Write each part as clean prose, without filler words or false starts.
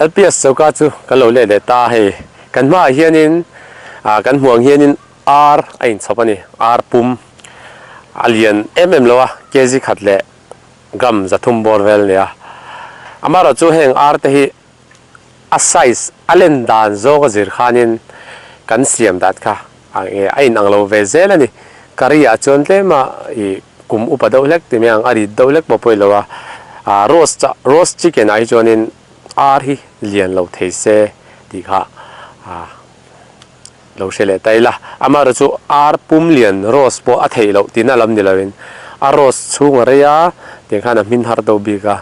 LPS choka chu kan lo let leh ta a hei. Kan hmaah hianin ah kan hmuh ang hianin ar a inchhawp a ni. Ar pum a lian em em lo a, kg khat leh gram 300 bawr vel a ni a. Amaherawhchu heng ar te hi a size a len dan zawng a zir khanin kan siam dat kha a inang lo ve zel a ni. Curry ah chuan tlem a ih kum upa deuh hlek ti mai ang a rit deuh hlek pawh pawh i lo a, ah roast ah roast chicken ah hi chuanin ar hi lian lo thei se tih kha ah lo hre leh ta ila. Amaherawhchu chu ar pum lian roast pawh a theih loh tihna lam ni loin a roast chhung a rei a tiang khan a hmin har deuh bik a.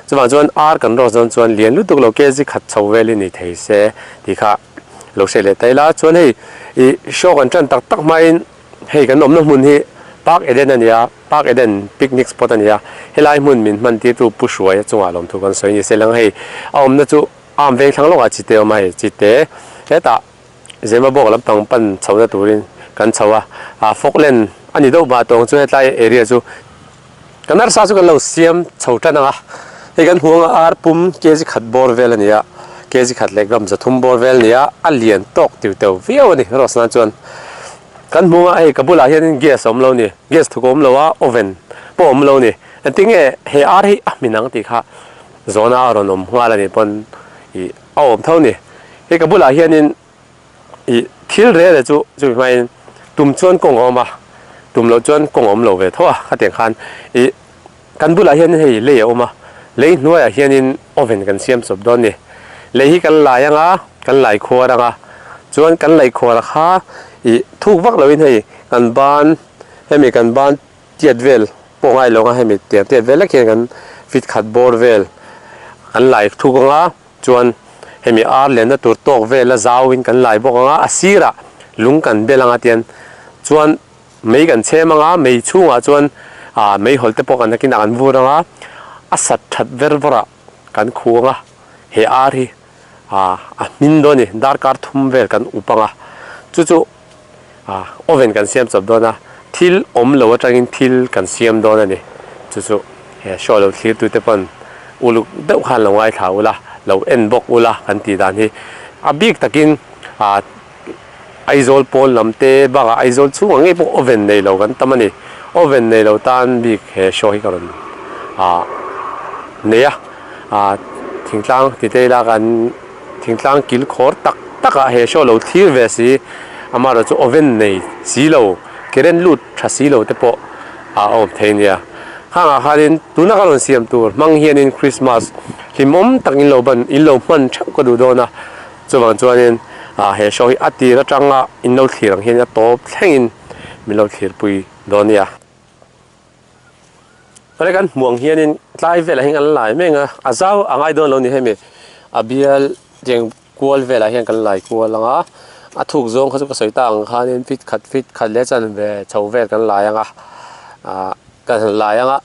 Chuvang chuan ar kan roast dawn chuan lian lutuk lo kg khat chho velin ni thei se tih kha lo hre leh ta ila. Chuan hei ih show kan tan tak tak hmain hei kan awmna hmun hi Park Eden a ni a, Park Eden picnic spot a ni a. Helai hmun min hman tirtu Pu Hruaia chungah lawmthu kan sawi ni se lang hei a awmna chu Arm veng thlang lawkah chite a awm a hei chite hetah Zema bawk lampang pan chhohna turin kan chho a, ah Falkland a ni deuh mah tawng chu hetlai area chu kan arsa chu kan lo siam chho tan ang a, hei kan hmuh anga ar pum kg khat bawr vel a ni a, kg khat leh gram 300 bawr vel a ni a, a lian tawk tiu teu viau a ni rose nan chuan kan hmuh anga hei ka bulah hianin gas a awm lo a ni, gas thuk a awm lo a, oven pawh a awm lo a ni, engtinge he ar hi a hmin ang tih kha zawhna a rawn awm nghal a nih pawn ih a awm tho a ni. Hei ka bulah hianin ih thil rel leh chu chumi hmain tum chuan kawng a awm a, tum loh chuan kawng a awm lo ve tho a khatiang khan ih kan bulah hianin hei lei a awm a, lei hnuaiah hianin oven kan siam chawp dawn a ni. Lei hi kan lai ang a, kan lai khuar ang a, chuan kan laih khuar kha ih thuk vak loin hei kan ban hemi kan ban tiat vel pawh ngai lo ang a, hemi tiang tiat vel lek hian kan fit khat bawr vel kan lai thuk ang a. Chuan hemi ar lenna tur tawk vel a zauin kan lai bawk ang a, a sirah lung kan bel ang a tian chuan mei kan chhem ang a, mei chhungah chuan ah meihawl te pawh kan nakinah kan vur ang a, a sat that ver vawrah kan khu ang a, he ar hi ah a hmin dawn a ni, darkar thum vel kan up ang a, chu chu ah oven kan siam chawp dawn a, thil awm lo atangin thil kan siam dawn a ni, chu chu he show lo thlir tute pawn uluk deuh khan lo ngaithla ula, lo en bawk ula kan tih dan hi a bik takin ah Aizawl pawn lam te bakah Aizawl chhungah ngei pawh oven nei lo kan tam a ni, oven nei lo tan bik he show hi ka rawn ah nei a, ah thingtlang ti te ila kan. Thingtlang kil khawr tak tak ah he show lo thlir ve si, amaherawh chu oven nei si lo, current lut tha si lo te pawh a awm thei nia. Khang ah khanin tuna ka rawn siam tur hmang hianin Christmas hlimawm tak in lo ban in lo hman theuh ka duh dawn a, chuvang chuanin ah he show hi a tir atanga in lo thlir ang hian a tawp thlengin min lo thlirpui dawn nia. Tuna kan hmuh ang hianin tlai velah hian kan lai mek a, a zau a ngai dawn lo ni hemi a bial tiang kual velah hian kan lai kual ang a, a thuk zawng kha chu ka sawi tak ang khanin fit khat fit khat leh chan ve chho vel kan lai ang a, ah kan han lai ang a.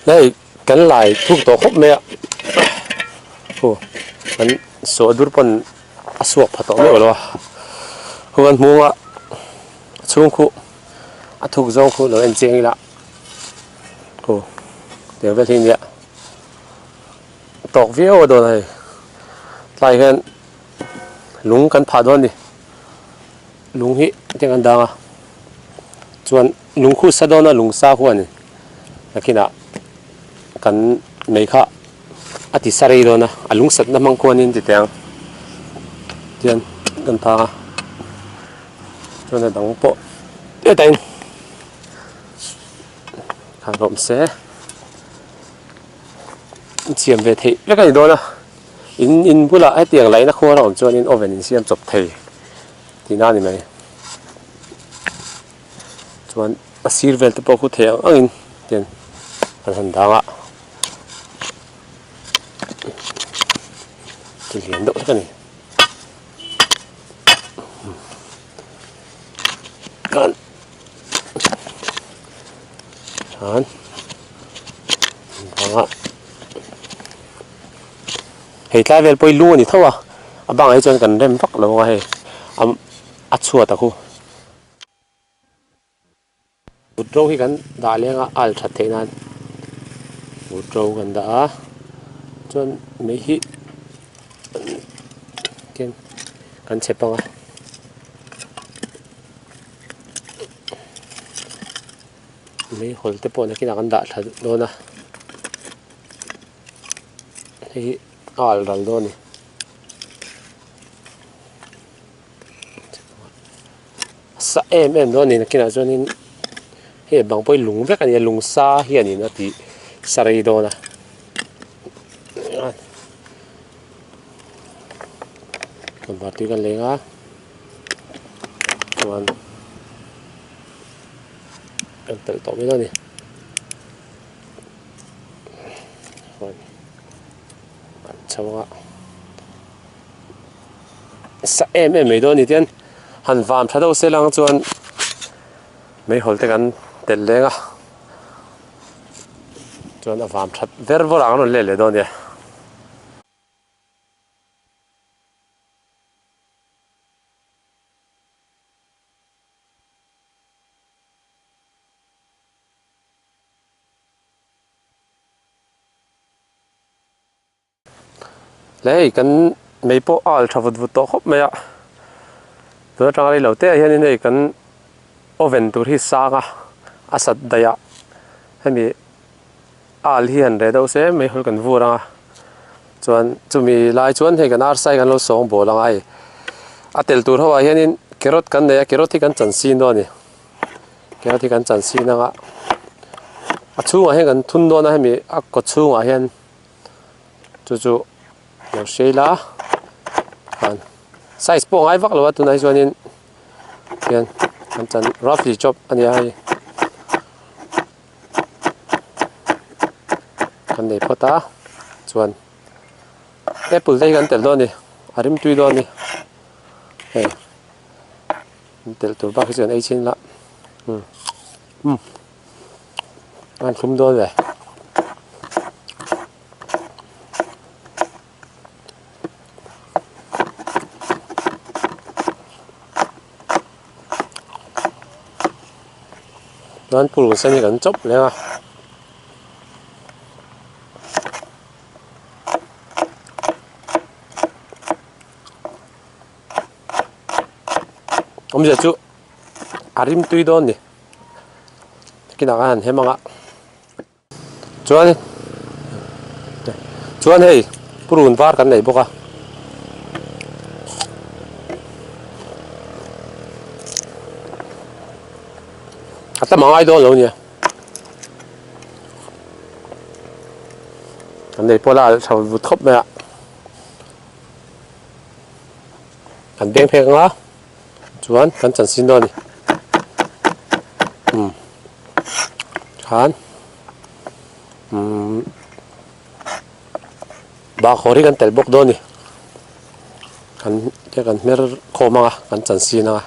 Hei kan lai thuk tawh khawp mai a aw kan sawh dur pawn a suak pha tawh meuh lo a khu kan hmung a a chhung khu a thuk zawng khu lo en chiang ila aw tiang vel hi nia tawk viau a dawn a hei tlai hian lung kan phah dawn a ni. Lung hi tiang an dang a, chuan lung khu sa dawn a lung sa huan nakinah kan mei kha a ti sa rei dawn a, a lung satna hmang khuanin ti teh ang tian kan phang a, chuan a dang pawh hetah in khan rawm se siam ve theih vek a ni dawn a. In in bulah hetiang laihna khuar a awm chuanin oven in siam chawp thei tihna a ni mai. Chuan a sir vel te pawh khu thei ang angin tian an han dang a. Ti lian deuh hlek a ni. Kan chuan dang a. Hei tlai vel pawh hi lung a ni tho a, a bangah hi chuan kan rem vak lo ang a hei a chhuat a khu. Vut ro hi kan dah leng a, a al that theih nan vut ro kan dah a, chuan mei hi khian kan chhe pang a. Meihawl te pawh nakinah kan dah thla dawn a, hei hi a alh ral dawn a ni. Sa em em dawn a ni nakinah chuanin hei bang pawh hi lung vek a ni a lung sa hianin a tih sa rei dawn a. Kawngkhar tui kan leng a chuan kan telh tawh mai dawn a ni chuan an chho ang a sa em em mai dawn a ni tian han vam tha deuh se lang chuan meihawl te kan telh leng a chuan a vam that ver vawr ang a rawn let leh dawn a nia. Le hei kan mei pawh a al tha vut vut tawh khawp mai a tun atanga rei lo te ah hianin hei kan oven tur hi sang a a sat daih a hemi al hi han reh deuh se meihawl kan vur ang a chuan chumi lai chuan hei kan arsa hi kan lo sawng bawl ang a hei a tel tur ho ah hianin carrot kan nei a carrot hi kan chan sin dawn a ni carrot hi kan chan sin ang a a chhungah hian kan thun dawn a hemi a kaw chhungah hian chu chu lo hria ila chuan size pawh a ngai vak lo a tunah hi chuanin hian kan chan roughly chop a ni a hei. Kan nei phawt a chuan apple te hi kan telh dawn a ni a rimtui dawn a ni hei an telh tur bak hi chu an ei chin la umm an thlum dawn ve. Chuan purun sen hi kan chawp leng a. Awmzia chu a rim tui dawn ni. Kinah khan han hem ang a. Chuan chuan hei purun var kan nei bawk a. A tam a ngai dawn lo nia. Kan nei pawh la alh tha vut khawp mai a. Kan beng phek anga chuan kan chansin dawn a ni. Umm. Khan umm bahkhawr hi kan telh bawk dawn a ni kan kan hmer khawm ang a kan chan sin ang a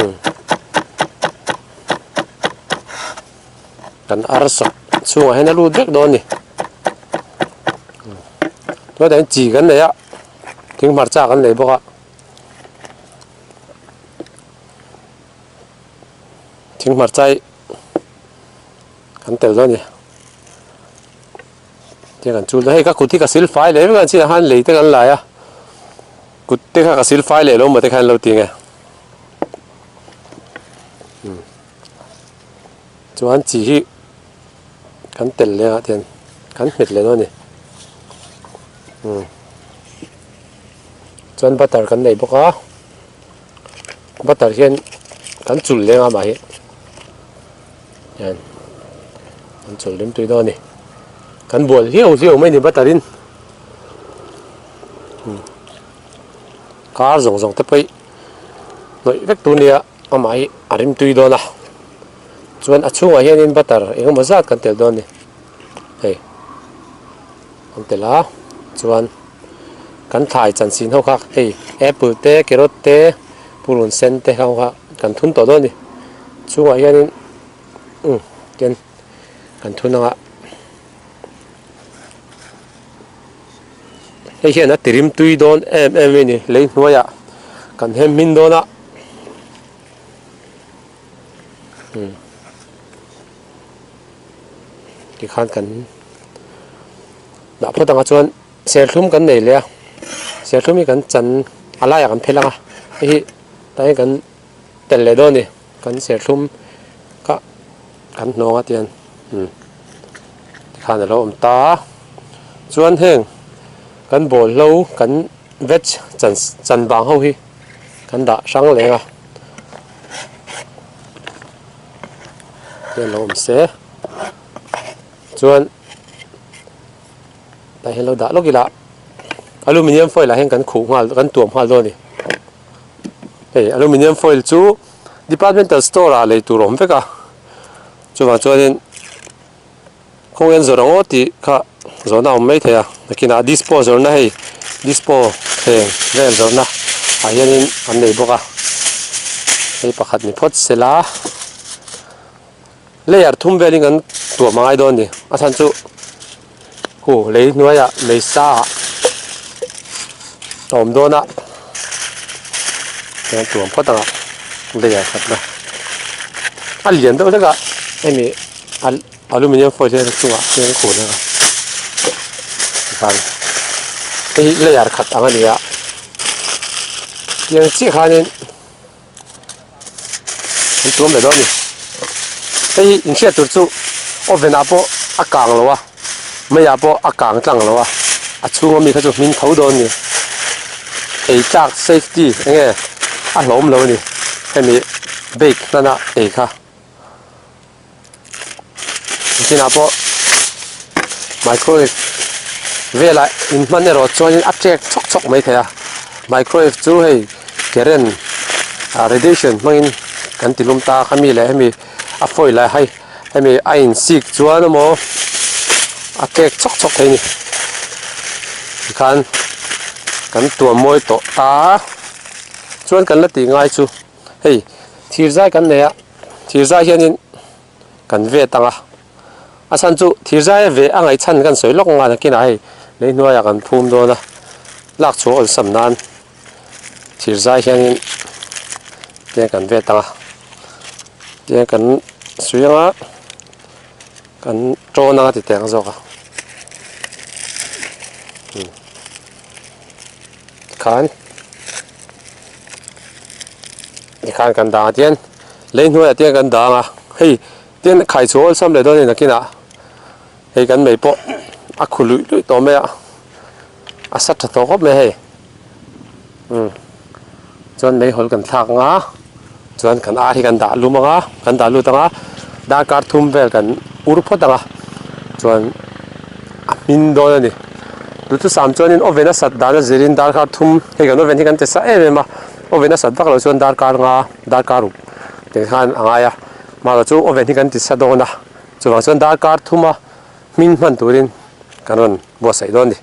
umm kan arsa chhungah hian a lut vek dawn a ni chuan hian chi kan nei a thing hmarcha kan nei bawk a. Thing hmarcha hi kan tel dawn a ni tiang kan chul dawn hei ka kut hi ka sil fai leh vek a chinah khan lei te kan lai a kut te kha ka sil fai leh lo maw te khan lo ti nge chuan chi hi kan tel leh ah hian kan hmet leh dawn a ni chuan butter kan nei bawk a butter hian kan chulh leng a mah hi hian kan chulh rim tui dawn a ni kan bual hliau hliau mai a ni butter in kar zawng zawng te pawh hi hnawih vek tur a nia amah hi a rim tui dawn a chuan a chhungah hianin butter eng emaw zat kan telh dawn a ni hei kan telh a chuan kan thlai chanchin ho kha hei apple te carrot te purun sen te ho kha kan thun tawh dawn a ni chhungah hianin umm tian kan thun anga. Hei hian a tirim tui dawn em em a ni lei hnuaiah kan hem hmin dawn a. Tikhan kan dah phawt ang a chuan serthlum kan nei leh a serthlum hi kan chan a laiah kan phel ang a hei hi tah hian kan tel leh dawn a ni kan serthlum kha kan hnawng a tiang tikhan a lo awm ta a chuan heng kan bawlhlo kan veg chan chan vang ho hi kan dah hrang leng a. Te lo awm se chuan tah hian lo dah lawk ila aluminium foil ah hian kan khuh nghal kan tuam nghal dawn a ni hei aluminium foil chu departmental store ah lei tur a awm vek a chuvang chuanin Khawnge an zawrh ang aw tih kha zawhna a awm mai thei a, nakinah dispo zawrhna hei dispo thleng vel zawrhna ah hianin an nei bawk a, hei pakhat ni phawt se la layer thum velin kan tuam a ngai dawn a ni, a chhan chu hu lei hnuaiah lei sa ah a awm dawn a, kan tuam phawt ang a layer khat na a lian deuh hlek a hemi a. Aluminium foil hian a chungah hian a kun a tikhan hei hi layer khat ang a ni a tiang chiah khanin an tuam leh dawn a ni hei hi inhriat tur chu oven ah pawh a kang lo a mei ah pawh a kang tlang lo a a chhung ami kha chu hmin tho dawn a ni ei tlak safety eng nge a hlawm lo a ni hemi bake hnana ei kha. Chinah pawh microwave velah in hman erawh chuanin a ṭek chhawk chhawk mai thei a microwave chu hei current ah radiation hmangin kan ti lum ta a khami leh hemi a foil ah hei hemi a in sik chuan emaw a ṭek chhawk chhawk thei a ni tikhan kan tuam mawi tawh ta a chuan kan la tih ngai chu hei thir zai kan nei a. Thir zai hianin kan vet ang a, a chhan chu thir zai a veh a ngaih chhan kan sawi lawk ang a nakinah hei lei hnuaiah kan phum dawn a, lak chhuah awlsam nan thir zai hianin tiang kan vet ang a, tiang kan suih ang a, kan tawn ang a ti teh ang zawk a tikhan. Tikhan kan dang a tian lei hnuaiah tian kan dang a hei tin khai chhuah awlsam leh dawn a ni nakinah hei kan mei pawh a khu luih luih tawh mai a a sa tha tawh khawp mai hei umm chuan meihawl kan thlak ang a chuan kan ar hi kan dah lum ang a kan dah lut ang a darkar thum vel kan ur phawt ang a chuan a hmin dawn a ni duhthusam chuanin oven a sat dan a zirin darkar thum hei kan oven hi kan ti sa em em a. Oven a sat vak loh chuan darkar nga darkar ruk tih khan a ngai a mahlo chu oven hi kan ti sa dawn a chuvang chuan darkar thuma hming hman turin kan rawn buatsaih dawn a ni.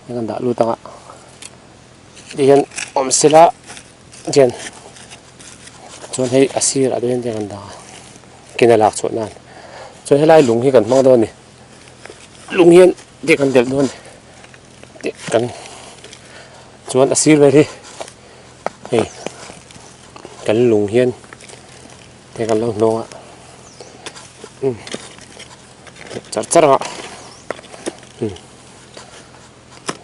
Kan dah lut ang a tihian awm sela hian chuan hei a sirah te hian kan dah a kena lak chhuah nan chuan helai lung hi kan hmang dawn a ni lung hian te kan delh dawn a ni tih kan chuan a sir vel hi hei kan lung hian te kan lo hnawng a umm char char ang a umm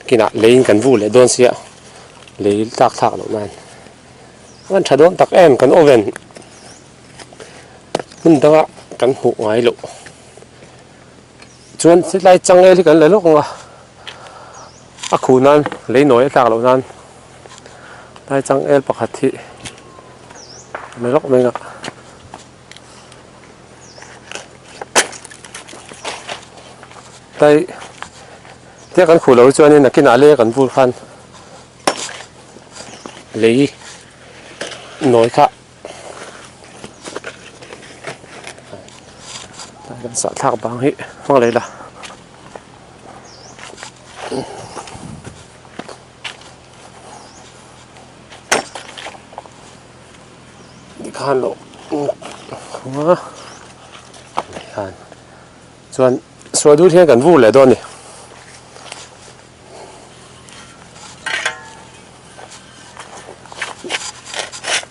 kinah lei in kan vu leh dawn sia lei tlak thlak loh nan a van tha dawn tak em kan oven hmun danga kan hmuh ngai loh chuan helai changel hi kan la lawk ang a a khuh nan lei nawi a tlak loh nan. Tlai changel pakhat hi a rawk mai a. Tlai tia kan khuh loh hi chuanin nakinah lei a kan vur khan lei Nawi kha kan sahthlak bang hi hmang leh ila. Tikhan loh a tikhan chuan sual dul hian kan vur leh dawn a ni.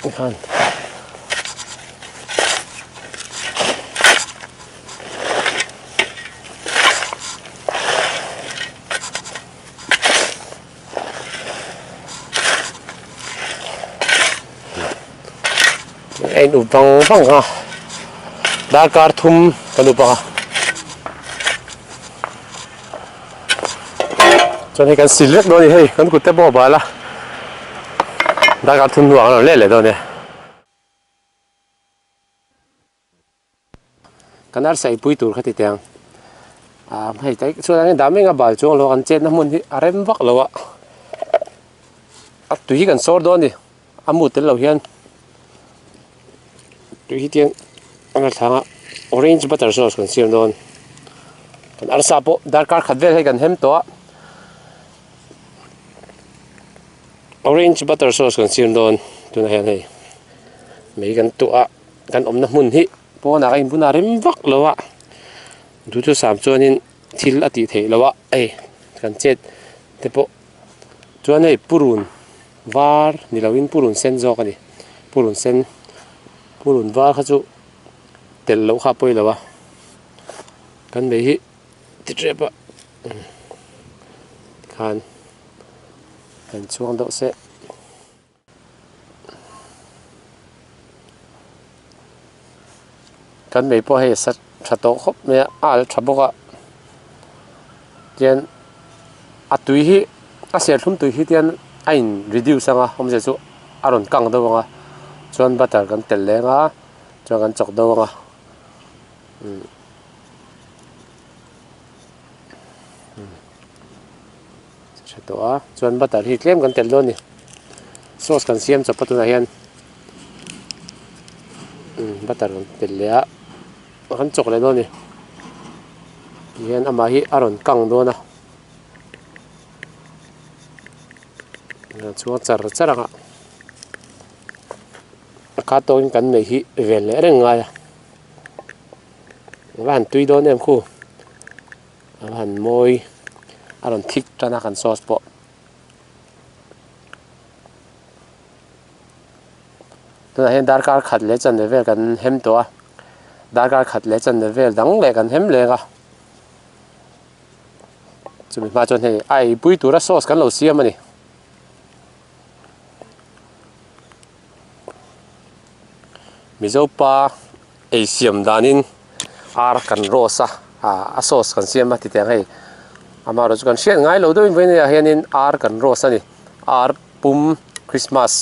Tikhan a in up vang vang a darkar thum kan up a chuan hei kan sil vek dawn a ni hei kan kut te pawh a bal a darkar thum hnuah kan rawn let leh dawn a nia. Kan arsa eipui tur kha ti teh ang. Ah hei tai chuan an dah mek a bal chuang lo an chetna hmun hi a rem vak lo a. A tui hi kan sawr dawn a ni. A mu tel lo hian tui hi tiang a thlanga orange butter sauce kan siam dawn. Kan arsa pawh darkar khat vel hei kan hem tawh a. Orange butter sauce kan siam dawn tunah hian hei mei kan tuah a. Kan awmna hmun hi pawnah ka inbun a rem vak lo a, duhthusam chuanin thil a tih theih loh a hei kan chet te pawh chuan hei purun var ni loin purun sen zawk a ni purun sen purun var kha chu telh loh kha a pawi lo a kan mei hi ti tep a tikhan kan chhuang deuh se. Kan mei pawh hei a sa tha tawh khawp mai a a alh tha bawk a tian a tui hi a serthlum tui hi tian a in reduce ang a awmzia chu a rawn kang deuh ang a chuan butter kan telh leng a chuan kan chawk deuh ang a umm. Hre tawh a chuan butter hi tlem kan telh dawn a ni sauce kan siam chawp a tunah hian umm butter kan telh leh a kan chawk leh dawn a ni tihian amah hi a rawn kang dawn a chhuang char char ang a a khat tawkin kan neih hi vel leh reng ngai a a va han tui dawn em khu. A va han mawi a rawn thik tan a kan sauce pawh. Tunah hian darkar khat leh chanve vel kan hem tawh a darkar khat leh chanve vel dang leh kan hem leng a chumi hma chuan hei a eipui tura sauce kan lo siam a ni. Mizo pa ei siam danin ar kan roast a ah a sauce kan siam a ti teh ang hei amaherawh chu kan hriat ngai lo deuhin vawiin ah hianin ar kan roast a ni ar pum christmas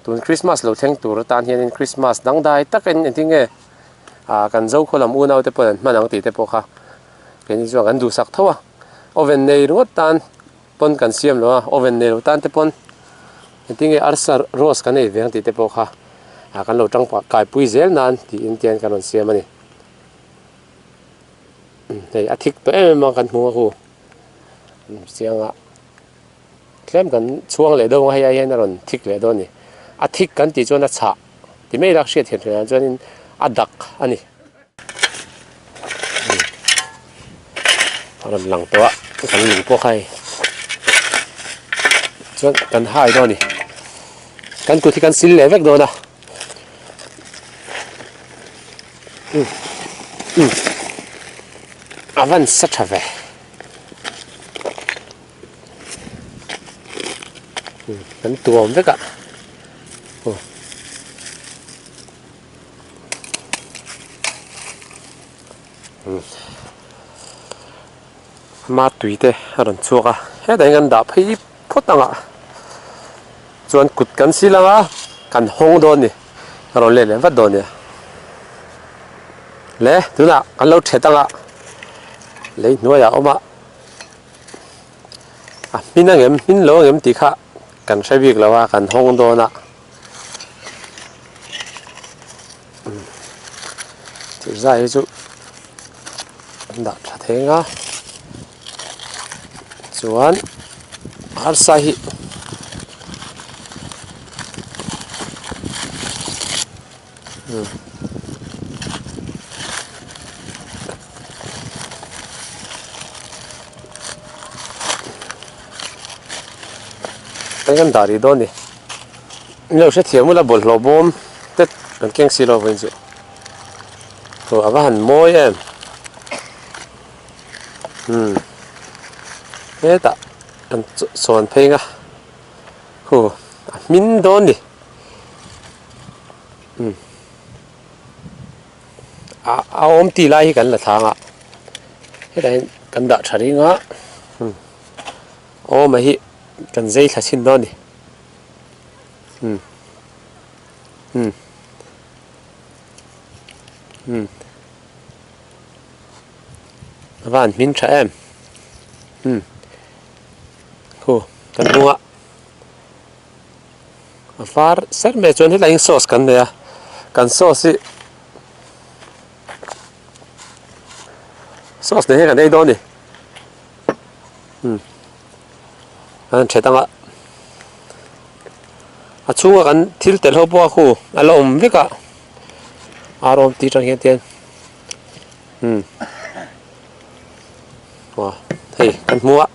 tun christmas lo thleng tur atan hianin christmas dangdai takin engtin nge ah kan zo khaw lam unau te pawh an hman ang tih te pawh kha keini chuan kan duhsak tho a oven nei ringawt tan pawn kan siam lo a oven nei lo tan te pawn engtin nge arsa roast kan ei ve ang tih te pawh kha ah kan lo tang pah kaipui zel nan tiin te hian kan rawn siam a ni hei a thik tawh em em a kan hmu a hu chiang a tlem kan chhuang leh deuh ang a hei ai hian a rawn thik leh dawn a ni a thik kan tih chuan a chhah ti mai lak hriat thiam theih ah chuanin a dak a ni. A rawn lang tawh a kan lung pawh kha hei chuan kan hai dawn a ni kan kut hi kan sil leh vek dawn a um um a van sa tha ve kan tuam vek a aw. Hma tui te a rawn chhuak a hetah hian kan dah phei phawt ang a chuan kut kan sil ang a kan hawng dawn a ni a rawn let leh vat dawn a nia le tunah kan lo thet ang a lei hnuaiah a awm a a hmin ang em hmin lo ang em tih kha kan hre bik lo a kan hawng dawn a. Thirzai hi chu an dah tha theng a chuan arsa hi Eng kan dah rih dawn ni min lo hrethiam ula bawlhhlawh bawm te kan keng si lo vawiin chu aw a va han mawi em umm hetah kan sawn phei ang a khu a hmin dawn ni. Umm a a awm tih lai hi kan la thlang a hetah hian kan dah tha ring a umm a awm a hi kan zei thla chhin dawn a ni umm umm umm a van hmin tha em umm khu kan hnung a. A var ser mai chuan helai hi sauce kan nei a kan sauce hi sauce nei hi kan ei dawn a ni umm a han that anga a chhunga kan thil tel ho pawh a khu a la awm vek a ar awm tih atang hian tian umm aw hei kan hmu a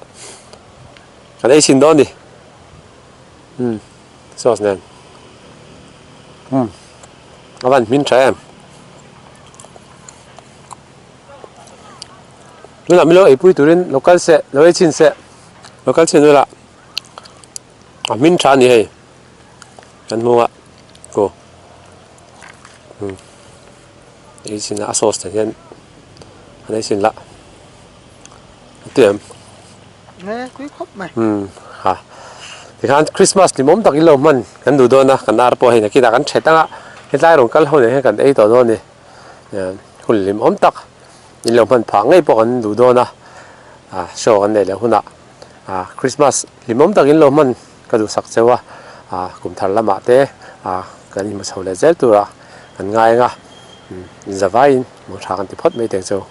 kan ei chhin dawn a ni. Umm sauce nen umm a van hmin tha em tunah min lo eipui turin lo kal seh lo ei chhin seh lo kal chhin ula a hmin tha a ni hei kan hmung a aw umm ei chhin a sauce te hian an ei chhin lah a ti em. Nge tui khawp mai. Umm ha tikhan Christmas limawm tak in lo hman kan duh dawn a kan ar pawh hei nakinah kan thet anga hetlai rawn kal ho nen hian kan ei tawh dawn a ni hun limawm tak in lo hman phah ngei pawh kan duh dawn a ah show kan neih leh hunah ah Christmas limawm tak in lo hman ka duhsak cheu a ah kum thar lamah te ah kan inhmu chho leh zel turah kan ngai ang a in zavaiin mawngtha kan ti phawt mai teng cheu.